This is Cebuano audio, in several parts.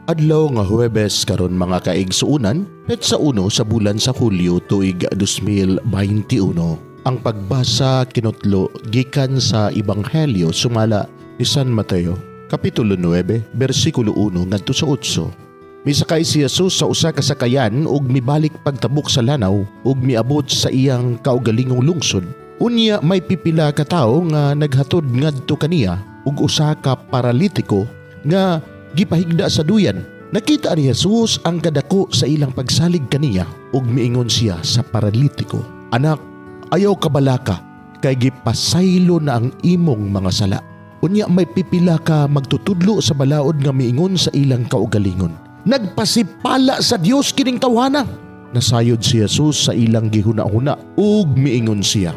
Adlaw nga Huwebes karon, mga kaigsuunan, petsa 1 sa bulan sa Hulyo, tuig 2021. Ang pagbasa kinutlo gikan sa Ebanghelyo sumala ni San Mateo, Kapitulo 9, bersikulo 1 ngadto sa 8. Misakay si Jesus sa usa ka sakayan ug mibalik pagtabok sa lanaw ug miabot sa iyang kaugalingong lungsod. Unya may pipila ka tawo nga naghatod ngadto kaniya og usa ka paralitiko nga gipahigda sa duyan. Nakita ni Jesus ang kadako sa ilang pagsalig kaniya ug miingon siya sa paralitiko, "Anak, ayaw kabalaka kay gipasaylo na ang imong mga sala." Unya may pipila ka magtutudlo sa balaod nga miingon sa ilang kaugalingon, "Nagpasipala sa Dios kining tawhana." Nasayod si Jesus sa ilang gihuna-huna ug miingon siya,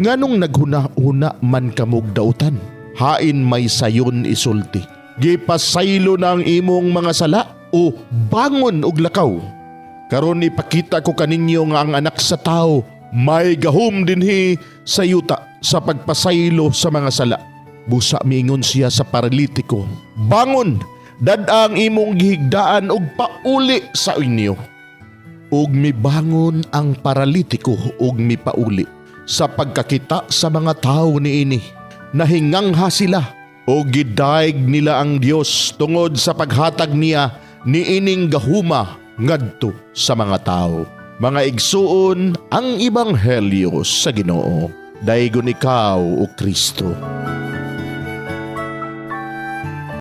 "Nganong naghuna-huna man kamog dautan? Hain may sayon isulti? Gipasaylo na ang imong mga sala o bangon og lakaw? Karon ipakita ko kaninyo nga ang Anak sa Tao may gahom dinhi sa yuta sa pagpasaylo sa mga sala." Busa miingon siya sa paralitiko, "Bangon, dad-a ang imong gihigdaan ug pauli sa inyo." Ug mibangon ang paralitiko ug mipauli. Sa pagkakita sa mga tawo niini, nahingangha sila ug gidayeg nila ang Dios tungod sa paghatag niya niining gahuma ngadto sa mga tawo. Mga igsuon, ang ebanghelyo sa Ginoo. Daygon ikaw, o Kristo.